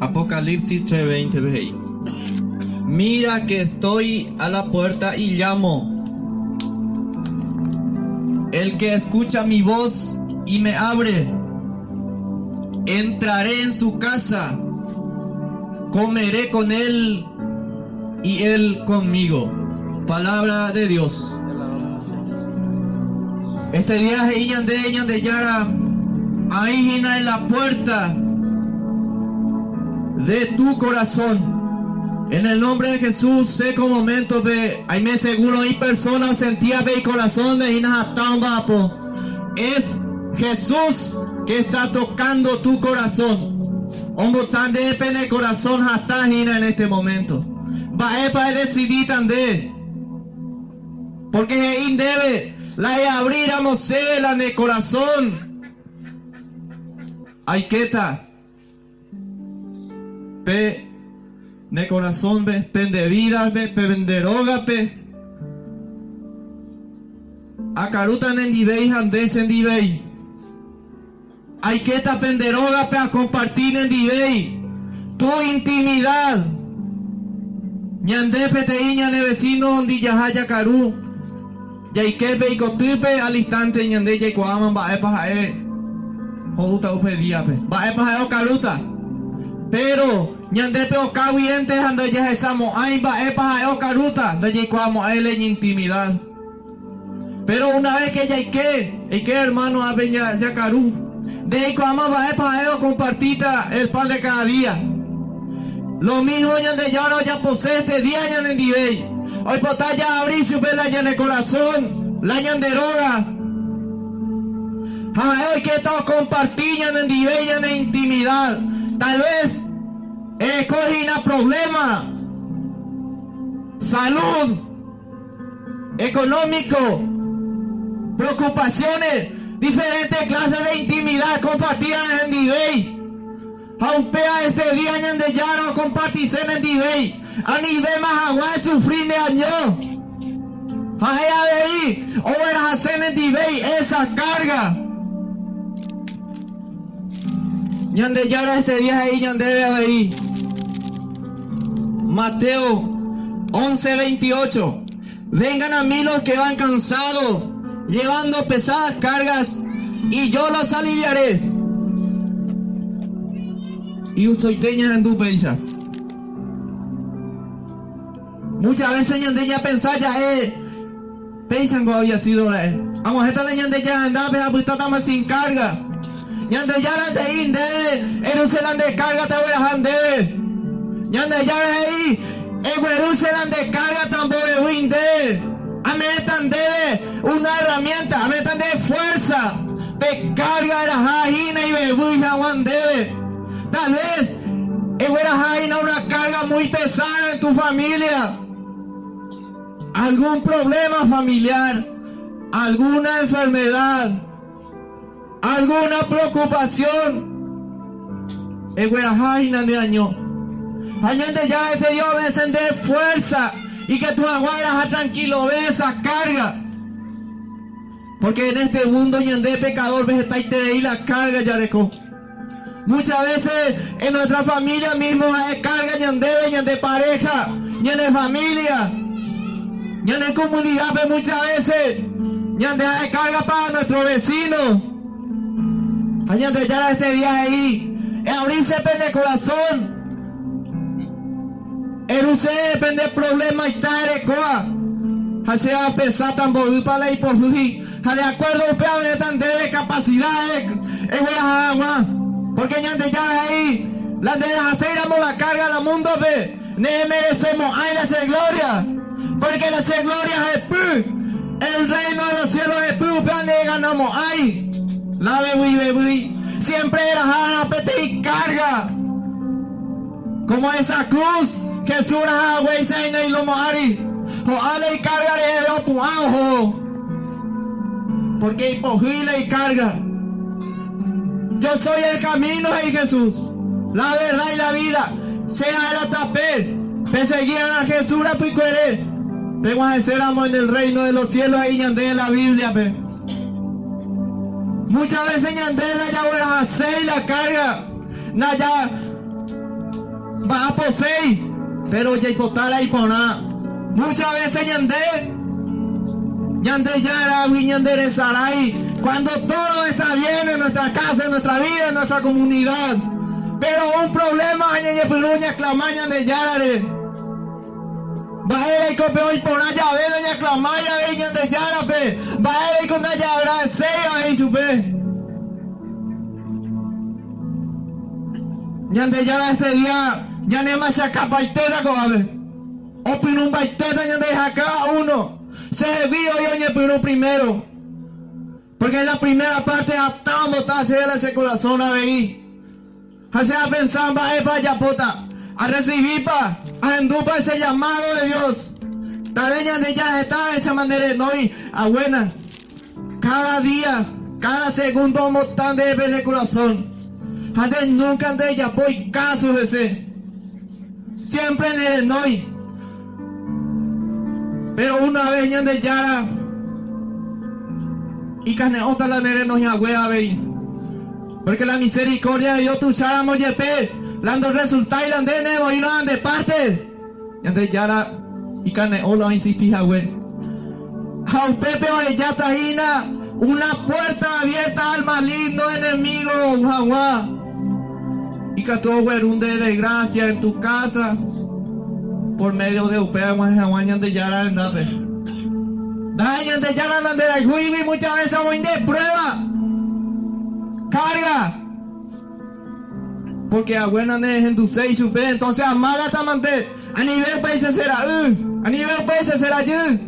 Apocalipsis 3:20 pe he'i, Mira que estoy a la puerta y llamo. El que escucha mi voz y me abre, entraré en su casa, comeré con él y él conmigo. Palabra de Dios. Este día he'i ñande Ñandejára aĩ hína en la puerta de tu corazón. En el nombre de Jesús, che ko momento-pe aime seguro oĩ persona osentía-pe icorazón-pe hína hatã omba'apo. Es Jesús que está tocando tu corazón. Ombota nde pene corazón hatã hína en este momento. Mba'épa edecidíta nde? Porque he'i ndéve, la eabríramo che la ne corazón, aikéta pe ne corazón-pe, pende vida-pe, pende rógape, akarúta nendivéi ha nde chendivéi. Aikéta pende rógape akomparti nendivéi tu intimidad. Ñande peteĩ ñane vecino ndijaha jakaru, jaike pe ikotýpe al instante ñande jaikuaáma mba'épa ha'e ho'úta upe díape, mba'épa ha'e okarúta. Péro ñande pe oka guiénte ha ndajahechamo'ãi mba'épa ha'e okarúta, ndajaikuaamo'ãi la iñintimidad. Péro una ves ke jaike, eike ermáno ápe jakaru, nde eikuaáma mba'épa ha'e okompartíta el pan de káda día. Lo mísmo Ñandejára ojapose este día ñanendivéi. Oipota jaavri chupe la ñane korasõ, la ñande róga. Ha ha'e oikéta okomparti ñanendivéi ñane intimidad. Tal ves ereko hína provléma, salud. Económico, preocupaciones, diferentes clases de intimidad compartida nendivéi. Ha upéva este día Ñandejára okompartise nendivéi, anivéma haguã esufri ne año. Ha'e avei oguerahase nendivéi esa carga. Ñandejára este día he'i ñandéve avei. Mateo 11:28 Vengan a mí los que van cansados, llevando pesadas cargas, y yo los aliviaré. Igustoite ñahendu péicha. Muchas veces ñande ñapensa ja'e péichango había sido ra'e. Ag̃uahẽta la Ñandejára rendápe ha apytátama sin carga. Ñandejára he'i ndéve, Eru che la nde carga tagueraha ndéve. Ñandejára he'i, Egueru che la nde carga tambovevýi ndéve. Ame'ẽta ndéve una herramienta, ame'ẽta ndéve fuerza pe carga eraha hína ivevýi hag̃ua ndéve. Tal vez egueraha hína una carga muy pesada en tu familia, algún problema familiar, alguna enfermedad, alguna preocupación. Egueraha hína nde año. Ha Ñandejára este día ome'ẽse ndéve fuerza ikatu hag̃ua eraha tranquilove esa carga. Porque en este mundo ñande pecador-pe hetaiterei la carga jareko. Muchas veces en nuestra familia mismo ha'e carga ñandéve ñande pareja, ñane familia, ñane comunidad-pe muchas veces ñande ha'e carga para nuestro vecino. Ha Ñandejára este día he'i, Eabríse pende corazón, eruse pende problema ita erekóva, ha che apensáta mboýpa la ipohýi. Ha de acuerdo upéva ome'ẽta ndéve capacidad egueraha hag̃ua, porque Ñandejára he'i, La nderehaséiramo la carga la mundo-pe, neremerecemo'ãi la che gloria, porque la che gloria hepy, el reino de los cielos hepy, upéva nereganamo'ãi. La vevýi vevýi, siempre eraha peteĩ carga, como esa cruz Jesús oraha haguéicha hína ilómo ári, ho'a la icarga reheve opu'ã oho. Porque ipohýi la icarga. Yo soy el camino, he'i Jesús, la verdad y la vida. Che ha'e la tape. Peseguíarã Jesús rapykuere, peguahẽséramo en el reino de los cielos, he'i ñande la Biblia-pe. Muchas veces ñande ndajaguerahaséi la carga, ndaja. Ndajaposéi, pero jaipota la iporã. Muchas veces ñande, Ñandejáragui ñanderesarái cuando todo está bien en nuestra casa, en nuestra vida, en nuestra comunidad. Pero un problema ha ñañepyrũ ñaklama Ñandejárare. Mba'éreiko pe oĩ porã jave nañaklamái avei Ñandejárape? Mba'éreiko ndajaagradecéi avei chupe? Ñandejára este día ñanemachakapaitéta ko'ápe. Opyrũmbaitéta ñandereha káda uno. Chehegui oĩ oñepyrũ primero. Porque la primera parte hatã ombota chéve la che corazón avei. Ha che apensa mba'épa ajapóta, arrecibípa, ahendúpa ese llamado de Dios. Tave Ñandejára heta ahechama ne renói aguéna. Cada día, cada segundo ombota ndéve pene corazón. Ha nde nunca ndejapói caso hese. Siempre ne renói. Pero una vez Ñandejára ikane'õta la ne renói hague avei. Porque la misericordia de Dios tuicháramo jepe, la ndorresultái la nde ne voírõ nde parte. Ñandejára ikane'õ la oinsisti hague. Ha upépe ohejáta hína una puerta abierta al maligno enemigo ou haguã. Ikatu ogueru nde desgracia en tu casa por medio de upéva eg̃uahẽ haguã Ñandejára rendápe. Ndaha'éi Ñandejára nanderayhúigui muchas veces omoĩ nde prueba, carga, porque hague nanehenduséi chupe, entonces amágata mante, anive upéicha che ra'y, anive upéicha che rajy.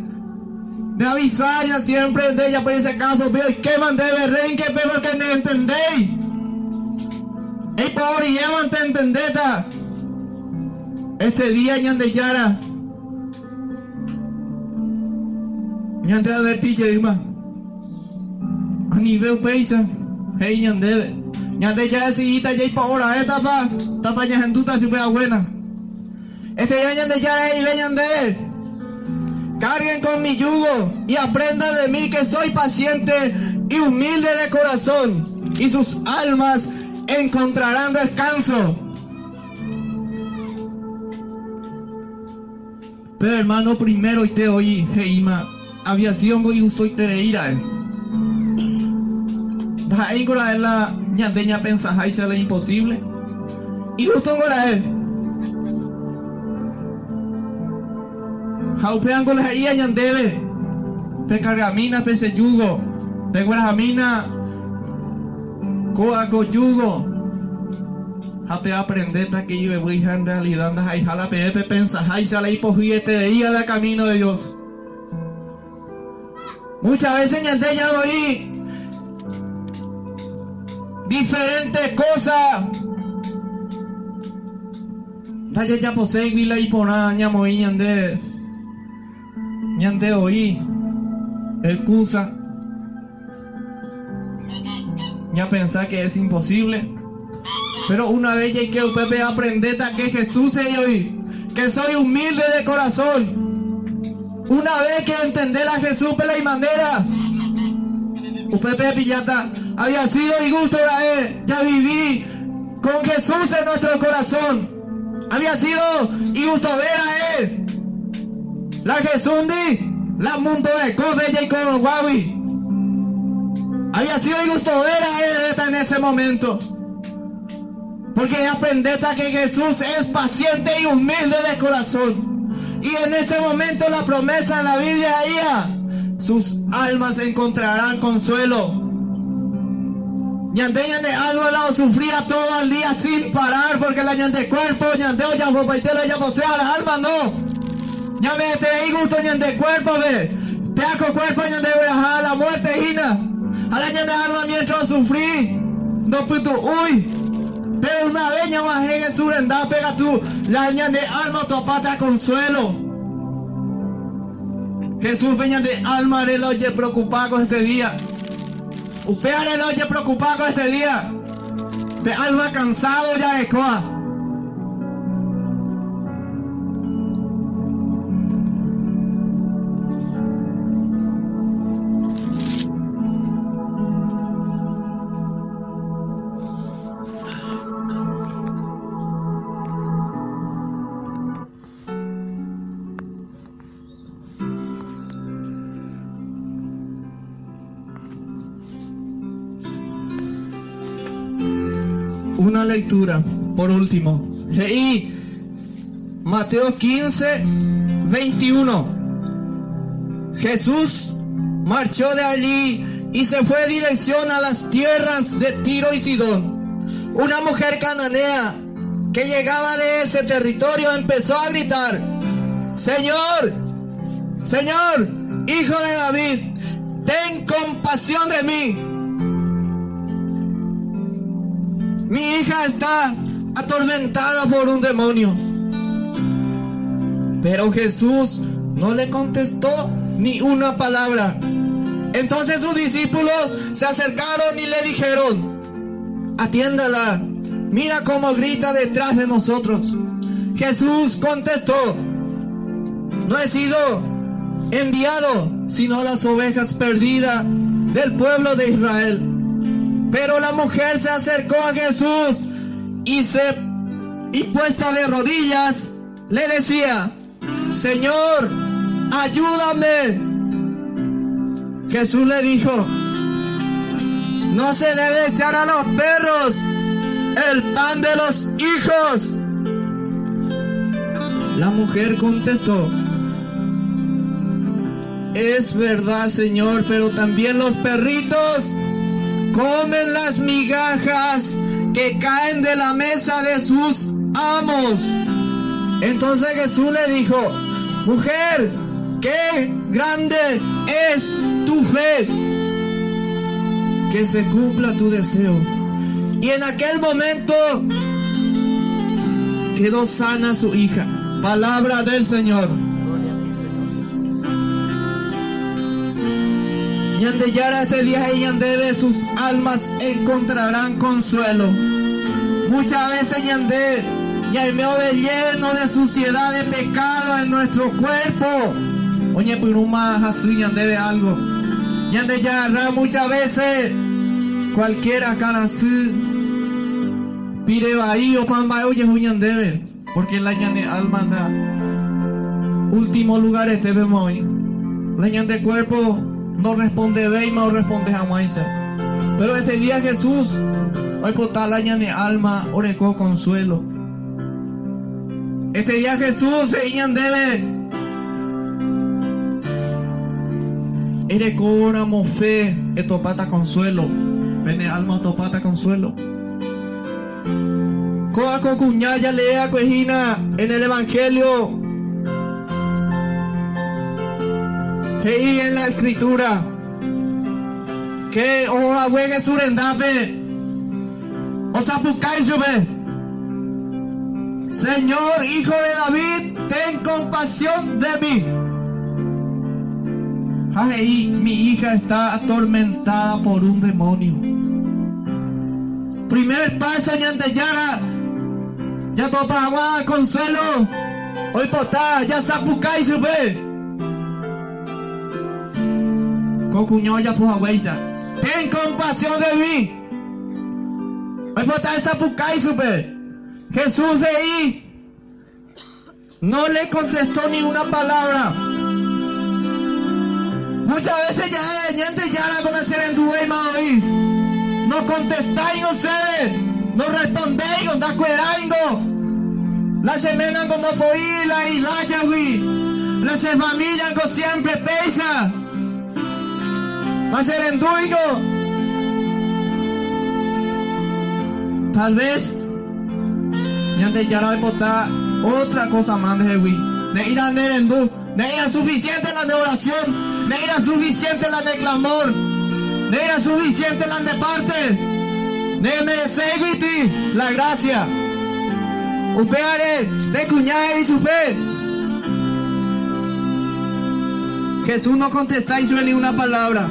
Nde avisáina siempre nde japo ese caso pe oikéma ndéve rrénkepe porque neentendéi. Eipo'oriémante entendéta este día Ñandejára ñande adverti jeýma. Anive upéicha, he'i ñandéve. Ñande jadecidíta jaipo'o raẽtapa, tapa ñahendúta chupe aguéna. Este día Ñandejára he'ive ñandéve, Carguen con mi yugo y aprendan de mí que soy paciente y humilde de corazón, y sus almas encontrarán descanso. Pe hermano primeroite oĩ he'íma, Aviación-ngo igustoiterei ra'e. Ndaha'éingo ra'e la ñande ñapensaháicha la imposible. Igustongo ra'e. Ha upévango la he'íva ñandéve, Pekargamína pe che júgo, peguerahamína kóva ko júgo, ha peaprendéta ke ivevýiha en realidad ndaha'eiha la peẽ pepensaháicha la ipohyietereíva la camino de Dios. Muchas veces ñande ñado'i diferentes cosas ndajajaposéigui la iporã ñamoĩ ñande ñande oĩ excusa ñapensa que es imposible pero una vez jaike upépe aprendéta que Jesús he'i oĩ que soy humilde de corazón una vez que entende la Jesús-pe la imanera upépe epilláta había sido igusto ra'e javivi con Jesús en nuestro corazón había sido igustove ra'e la Jesús-ndi la mundo rekópe jaikoguágui había sido igustove ra'e en ese momento porque aprendéta que Jesús es paciente y humilde de corazón y en ese momento la promesa en la Biblia ahí sus almas encontrarán consuelo. Ñande ñande alma la sufría todo el día sin parar porque la ñande cuerpo, ñande ojapopaite la ojaposea, la alma no. Ñame'ẽterei gusto ñande cuerpo pe. Peako cuerpo ñande gueraha la muerte hína. Ha la ñande alma mientras osufrí, ndopytu'úi. Pero una vez ñaguahẽ Jesús rendápe katu la ñande alma otopáta consuelo. Jesús pe ñande alma-re la ojepreocupa ko este día. Upévare la ojepreocupa ko este día. Pe alma cansado jarekóva. Una lectura, por último. He'i Mateo 15, 21. Jesús marchó de allí y se fue dirección a las tierras de Tiro y Sidón. Una mujer cananea que llegaba de ese territorio empezó a gritar, Señor, Señor, hijo de David, ten compasión de mí. Mi hija está atormentada por un demonio. Pero Jesús no le contestó ni una palabra. Entonces sus discípulos se acercaron y le dijeron, atiéndala, mira cómo grita detrás de nosotros. Jesús contestó, no he sido enviado sino a las ovejas perdidas del pueblo de Israel. Pero la mujer se acercó a Jesús y se y puesta de rodillas le decía, Señor, ayúdame. Jesús le dijo, no se debe echar a los perros el pan de los hijos. La mujer contestó, es verdad, Señor, pero también los perritos comen las migajas que caen de la mesa de sus amos. Entonces Jesús le dijo, mujer, qué grande es tu fe, que se cumpla tu deseo. Y en aquel momento quedó sana su hija. Palabra del Señor. Ñandejára este día he'i ñandéve sus almas encontrarán consuelo. Muchas veces ñande ñaime lleno de suciedad, de pecado en nuestro cuerpo. Oñepyrũma hasy ñandéve algo. Ñandejára muchas veces cualquiera karasy pire vai opa mba'e ojehu ñandéve, porque la ñane alma anda último lugar etépe oĩ. La ñande cuerpo no responde veima o responde hag̃uáicha. Pero este día Jesús oipota la ñane alma oreko consuelo. Este día Jesús he'i ñandéve erekóramo fe etopáta consuelo. Pene alma otopáta consuelo. Kóa ko kuña jalee'akue hína en el Evangelio. He'i en la escritura que ohohague Jesús rendápe osapukái chupe, Señor, hijo de David, ten compasión de mí. Ha he'i, mi hija está atormentada por un demonio. Primer paso Ñandejára jatopa hag̃ua consuelo oipota jasapukái chupe. Ko kuña ojapo haguéicha. Ten compasión de mí. Oipota esapukái chupe. Jesús he'i no le contestó ni una palabra. Muchas veces ya Ñandejára nacherenduvéima voi. No contestáingo chéve, no respondéingo, ndakueráingo. La che ménango ndopoíri la ilájagui. La che familiango siempre péicha. Nacherendúingo. Tal vez Ñandejára oipota otra cosa más ndehegui. Ne'ĩra nerendu, ne'ĩra suficiente la nde oración, ne'ĩra suficiente la nde clamor, ne'ĩra suficiente la nde parte. Nemerecéiguiti la gracia. Upévare pe kuña he'i chupe. Jesús no contestái chupe ni una palabra.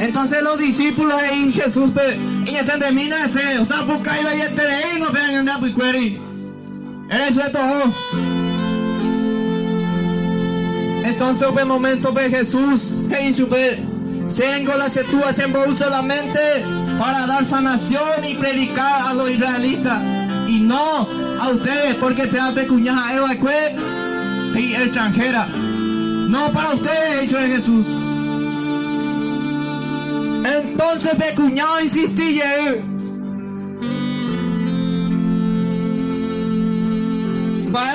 Entonces los discípulos he'i Jesúspe, Eñatendemína hese, osapukái vaietereíngo péva ñande apykuéri. Ere chupe toho. Entonces upe moméntope Jesús he'i chupe, Chéngo la che Túa chembou solamente para dar sanación y predicar a los israelitas, y no a ustedes, porque péva pe kuña ha'e va'ekue peĩ extranjera. No para ustedes, he'i chupe Jesús. Entonces pe kuña oinsisti jey.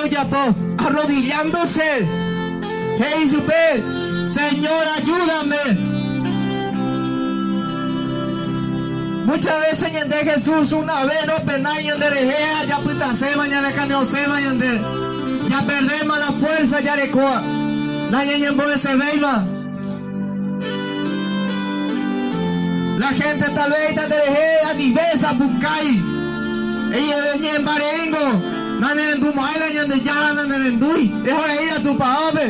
ojapo, arrodillándose, he'i chupe, Señor, ayúdame. Muchas veces ñande Jesús una vez nopenái ñanderehe ha japytaséma, ñanekane'õséma ñande. Japerdéma la fuerza jarekóva, nañañembo'esevéima. La gente tal vez nderehe anive sapukái, eñembareíngo, nanerendumo'ãi la Ñandejára nanerendúi, ehoreíra Tupaópe,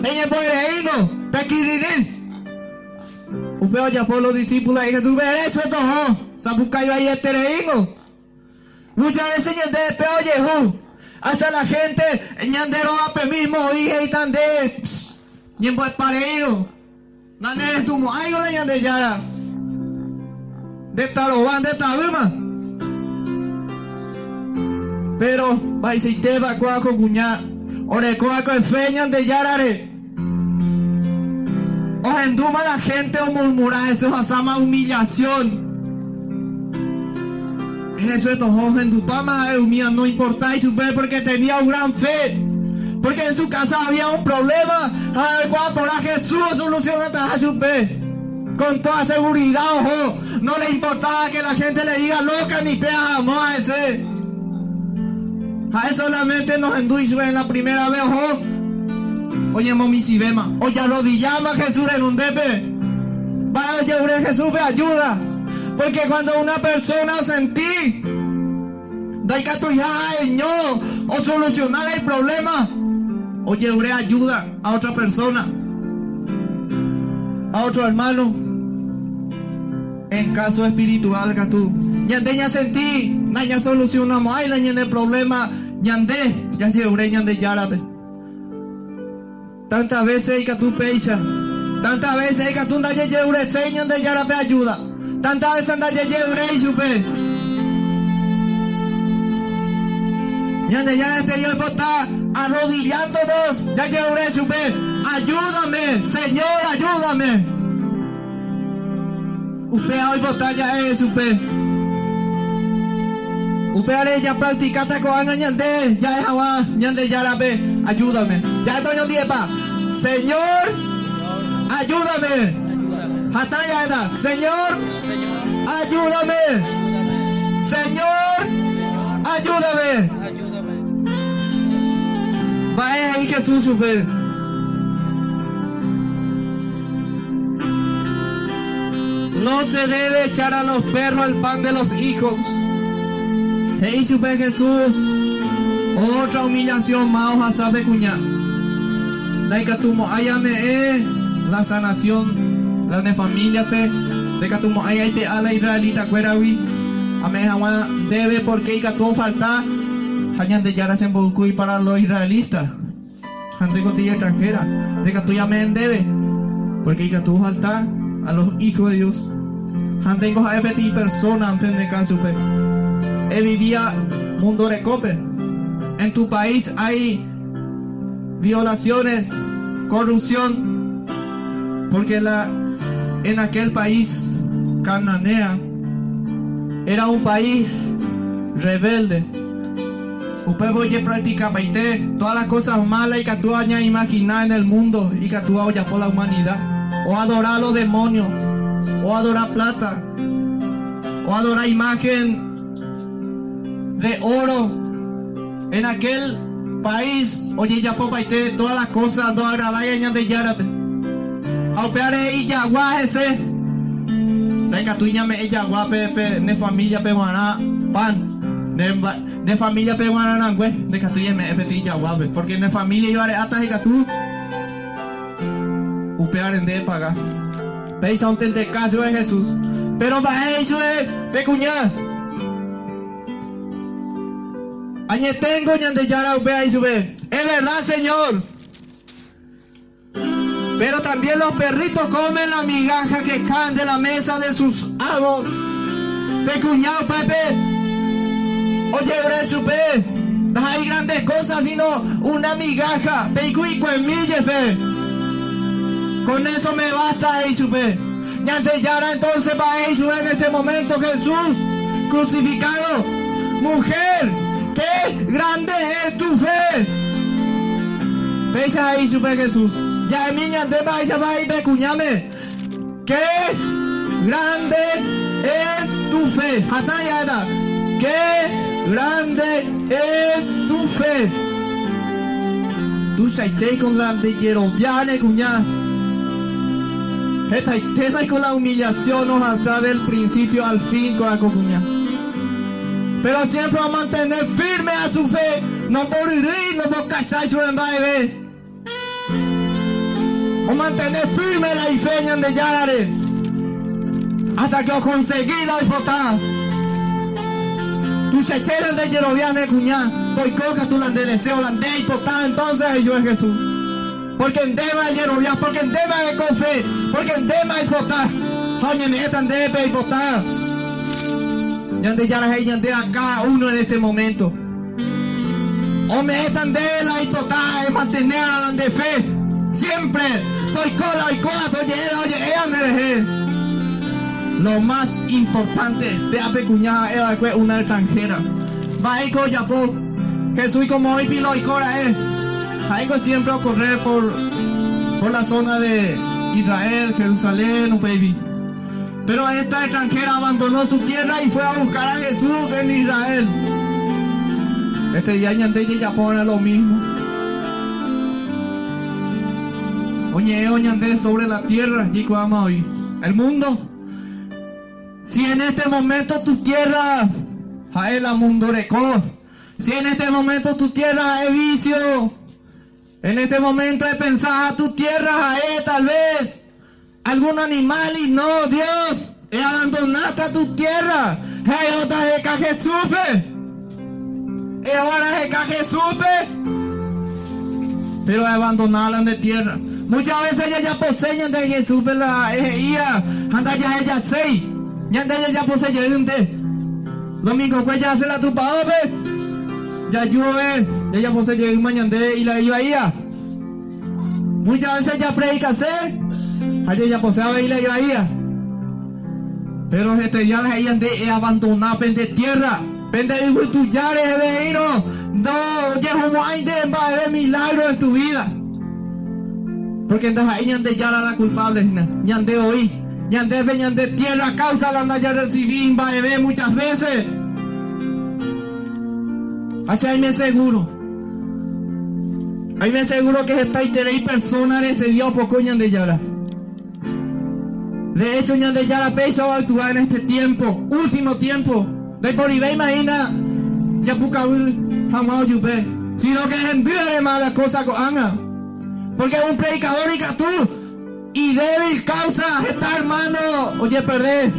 eñembo'ereíngo, pekirirĩ. Upéva ojapo los discípulos he'i Jesúspe, Ere chupe toho, sapukái vaietereíngo. Muchas veces ñande pe ojehu, hasta la gente ñande rógape mismo oĩ he'íta nde ñembo'epareírõ, nanerendumo'ãigo la Ñandejára, nde tarova, nde tavýma. Pero mba'eichaitépa kóva ko kuña oreko va'ekue fe Ñandejárare, ohendúma la gente omurmura hese ohasáma humillación. Jesús toho ohendupáma ha'e umía no importái chupe porque tenía un gran fe. Porque en su casa había un problema ha oikuaa porã Jesús osolucionataha chupe. Con toda seguridad oho, no le importaba que la gente le diga loca ni pe ahamóa hese. Ha'e solamente nohendúi chupe en la primera vez oho oñemomichĩvéma, ojarrodilláma Jesús renondépe. Mba'e ojeure Jesúspe ayuda, porque cuando una persona osenti ndaikatuiha ha'eño osolucionar el problema, ojeure ayuda a otra persona, a otro hermano. En caso espiritual katu, ñande ñasenti nañasolucionamo'ãi la ñane problema ñande jajeure Ñandejárape. Tantas veces ikatu péicha, tantas veces ikatu ndajejeureséi Ñandejárape ayuda, tantas veces ndajejeuréi chupe. Ñandejára este oipota arrodillándonos jajeure chupe, ayúdame, Señor, ayúdame. Upéva oipota ja'e chupe. Upévare japracticáta ko'ág̃a ñande ja'e hag̃ua Ñandejárape, Ayúdame. Ja'éta oñondivepa, Señor, ayúdame. Hatã ja'éta, Señor, ayúdame. Señor, ayúdame. Mba'e he'i Jesús chupe? No se debe echar a los perros el pan de los hijos. He'i chupe Jesús, Otra humillación más ohasa pe kuña. Ndaikatumo'ãi ame'ẽ la sanación la ne familia-pe, ndaikatumo'ãi aipe'a la israelita-kuéragui ame'ẽ hag̃ua ndéve porque ikatu ofalta ha Ñandejára chemboykúi para los israelistas. Ha nde kotĩ extranjera, ndaikatúi ame'ẽ ndéve, porque ikatu ofalta a los hijos de Dios. Ha ndéngo ha'e peteĩ persona ontendeka chupe. Evivía mundo rekópe. En tu país hay violaciones, corrupción, porque la en aquel país Cananea era un país rebelde. Upévo ojepracticapaite todas las cosas malas ikatúva ñaimagina en el mundo ikatúva ojapo la humanidad. Oadora los demonios, oadora plata, oadora imagen de oro. En aquel país ojejapopaite todas las cosas ndoagradái Ñandejárape. Ha upévare ijagua hese. Ndaikatúi ñame'ẽ jaguápe pe ne familia-pe g̃uarã pan. Ne familia-pe g̃uarã rangue ndaikatúi eme'ẽ peteĩ jaguápe, porque ne familia ivare'áta ikatu upévare nde epaga. Péicha ontendeka chupe Jesús. Péro mba'e he'i chupe pe kuña? Añeténgo Ñandejára upéva he'i chupe, Es verdad, Señor. Pero también los perritos comen la migaja que caen de la mesa de sus amos. Pe kuña upépe ojerure chupe, ndaha'éi grandes cosas sino una migaja, pe iku'ikuemi jepe. Con eso me basta he'i chupe. Ñandejára entonces mba'e he'i chupe en este momento Jesús crucificado, Mujer, qué grande es tu fe! Péicha he'i chupe Jesús, Ja'emi ñande mba'éichapa he'i pe kuñáme, Qué grande es tu fe. Hatã ja'éta, Qué grande es tu fe. Tuichaitéiko la nde jerovia ne kuña. Hetaitémaiko la humillación ohasa del principio al fin ko'ã ko kuña. Pero siempre omantene firme a su fe, nomboryrýi, nombokachái chupe mba'eve. Omantene firme la ife Ñandejárare hasta que okonsegi la oipota. Tuichaite la nde jerovia ne kuña, toiko katu la nde deseo, la nde eipota entonces he'i chupe Jesús. Porque ndéva ejerovia, porque ndéva eko fe, porque ndéma eipota ha oñeme'ẽta ndéve pe eipota. Ñandejára he'i ñande a cada uno en este momento. Ome'ẽta ndéve la eipota emantenéva la nde fe. Siempre toiko la oikóva, toje'e la oje'éva nderehe. Lo más importante, péa pe kuña ha'e va'ekue una extranjera. Mba'éiko ojapo? Jesús como oĩpi la oiko ra'e. Ha'éngo siempre okorre por por la zona de Israel, Jerusalén, upéipi. Pero esta extranjera abandonó su tierra y fue a buscar a Jesús en Israel. Este día ñande jajapóra lo mismo. Oñe'ẽvo ñande sobre la tierra, jaikuaáma oĩ. El mundo. Si en este momento tu tierra ha'e la mundo reko. Si en este momento tu tierra ha'e vicio. En este momento epensá tu tierra ha'e tal vez algún animal y no, Dios, eabandonaste tu tierra. Ha'éta eheka Jesúspe. Ehóra eheka Jesúspe. Pero eabandoná la nde tierra. Muchas veces jajapose ñande Jesúspe la ha'e he'íva ha ndajahejaséi. Ñande jajapose jeýnte. Domingokue jahase la tupaópe, jajúve jajapose jeýma ñande y la ivaíva. Muchas veces japredikase ha jajapose avei la ivaíva. Pero heteria la he'i ñande eabandona pende tierra, pende yvy tuja reheve he'írõ ndojehumo'ãi nde mba'eve milagro en tu vida. Porque ndaha'éi Ñandejára la culpable hína, ñande oĩ. Ñandéve ñande tierra causa la ndajarrecibi mba'eve muchas veces. Ha che aime seguro. Aime seguro que hetaiterei persona recibió opoko Ñandejára. De hecho, Ñandejára péicha oactua en este tiempo, último tiempo. Ndaiporivéima hína japukavy hag̃ua ojupe, sino que hendy además la cosa ko'ág̃a. Porque un predicador ikatu idébil causa heta hermano ojeperde.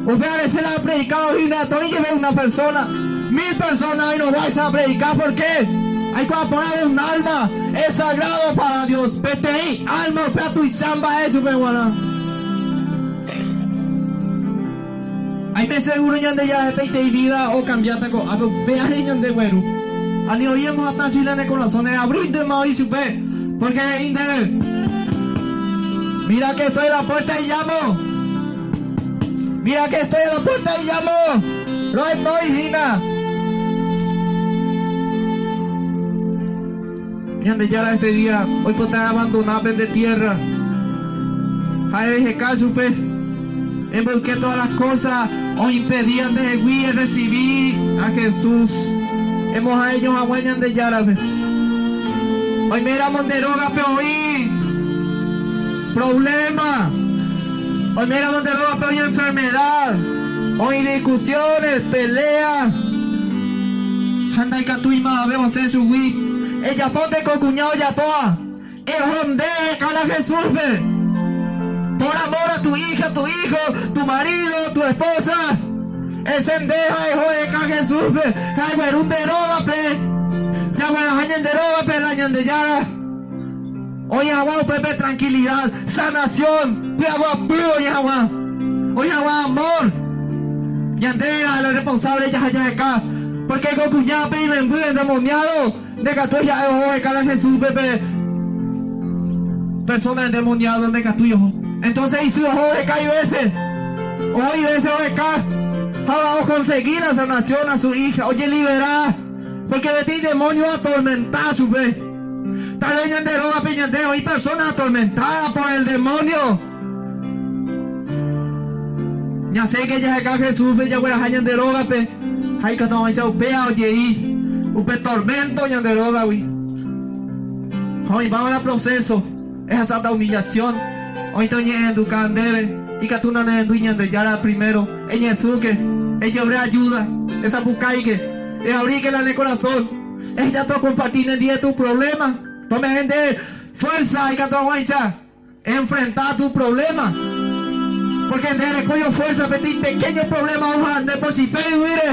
Upévare che la apredicado hína toĩ jepe una persona, mil personas oĩrõguáicha apredica. ¿Por qué? Aikuaa porã un alma es sagrado para Dios. Peteĩ alma upéva tuicha mba'e chupe g̃uarã. Aime seguro Ñandejára hetaitei vida okambiáta ko'ápe upévare ñande gueru. Ani oĩ emohatã chile ne korasõ, eabríntema oĩ chupe, porque he'i ndéve, Mira que estoy a la puerta y llamo. Mira que estoy a la puerta y llamo. Rohenói hína. Ñandejára este día oipota eabandona pende tierra ha eheka chupe. Emboyke todas las cosas oimpedíva ndehegui errecibi a Jesús emoha'eño haguã Ñandejárape. Oiméramo nde rógape oĩ problema, oiméramo nde rógape oĩ enfermedad, oĩ discusiones, pelea, ha ndaikatúi mavave osẽ chugui, ejapo nde ko kuña ojapóva. Eho nde eheka la Jesúspe. Por amor a tu hija, tu hijo, tu marido, tu esposa, esẽ nde ha eho eheka Jesúspe ha egueru nde rógape. Jagueraha ñande rógape la Ñandejára. Oĩ hag̃ua upépe tranquilidad, sanación, py'aguapy oĩ hag̃ua. Oĩ hag̃ua amor. Ñande la responsable jaha jaheka. Porque ko kuña pe imemby endemoniado. Ndekatúi ha'e oho oheka la Jesúspe pe persona endemoniado ndekatúi oho. Entonces isy oho oheka ivése. Oho ivése oheka ha okonsegi la sanación a su hija, ojelibera porque peteĩ demonio oatormenta chupe. Tal vez ñande rógape ñande oĩ persona atormentada por el demonio. Ñasẽke jaheka Jesús-pe jagueraha ñande rógape ha ikatu hag̃uáicha upéva ojei upe tormento ñande rógagui. Ha oĩmbáva la proceso, ehasáta humillación, oĩta oñe'ẽnduka ndéve, ikatu nanerendúi Ñandejára primero, eñesũke, ejeure ayuda, esapukáike, eabríke la ne corazón, eheja tokomparti nendie tu problema, tome'ẽ nde fuerza ikatu hag̃uáicha Enfrenta tu problema. Porque nde erekóivo fuerza peteĩ pequeño problema ouha nde pochype yvýre.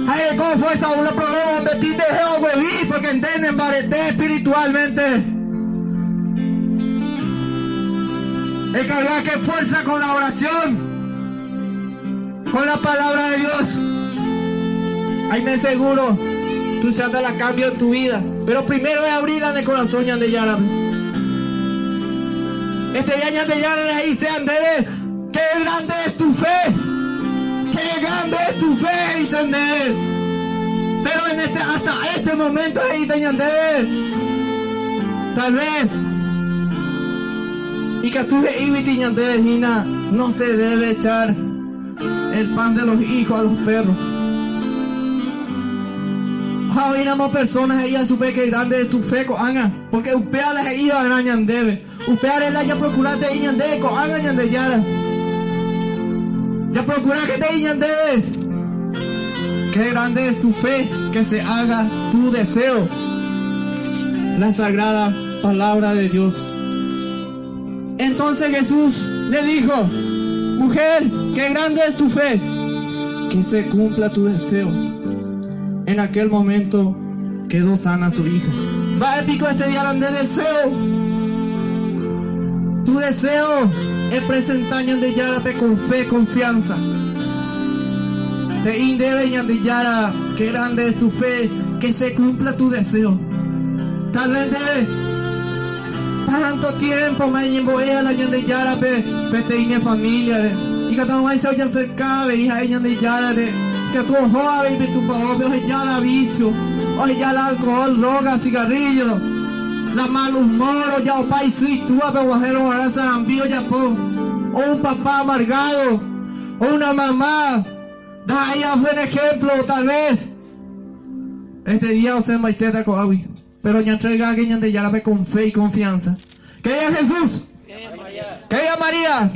Ha ereko fuerza ou la problema ombeti ndehe oguevi porque nde nembarete espiritualmente. Ecargake fuerza con la oración, con la palabra de Dios. Aime seguro tuicháta la cambio en tu vida. Pero primero eabrila ne corazón Ñandejárape. Este día Ñandejára he'ise ndéve, Qué grande es tu fe, qué grande es tu fe, he'ise ndéve. Pero en este, hasta este momento he'íta ñandéve, tal vez ikatu he'íguiti ñandéve hína, no se debe echar el pan de los hijos a los perros. Ha oĩramo persona he'íva chupe qué grande es tu fe ko'ág̃a, porque upéva la he'íva'erã ñandéve. Upévare la japrokura te'i ñandéve ko'ág̃a Ñandejára. Japrokuráke te'i ñandéve, Qué grande es tu fe, que se haga tu deseo. La sagrada palabra de Dios. Entonces Jesús le dijo, Mujer, qué grande es tu fe, que se cumpla tu deseo. En aquel momento quedó sana su hija. Mba'e piko este día la nde deseo? Tu deseo epresenta Ñandejárape con fe, confianza. Te'i ndéve Ñandejára, qué grande es tu fe, que se cumpla tu deseo. Tal vez ndéve tanto tiempo ma eñembo'e la Ñandejárape peteĩ ne familia-re. Ikatu hag̃uáicha ojaserka avei ha'e Ñandejárare, ikatu oho avei pe tupaópe oheja la vicio, oheja la alcohol, droga, cigarrillo, la mal humor, ojaopa isy itúape oguahẽrõ g̃uarã sarambi ojapo, o un papá amargado, o una mamá ndaha'éiva buen ejemplo, tal vez este día osẽmbaitéta ko'águi. Péro ñantregáke Ñandejárape con fe y confianza. Ke'éa Jesús! Ke'éa María!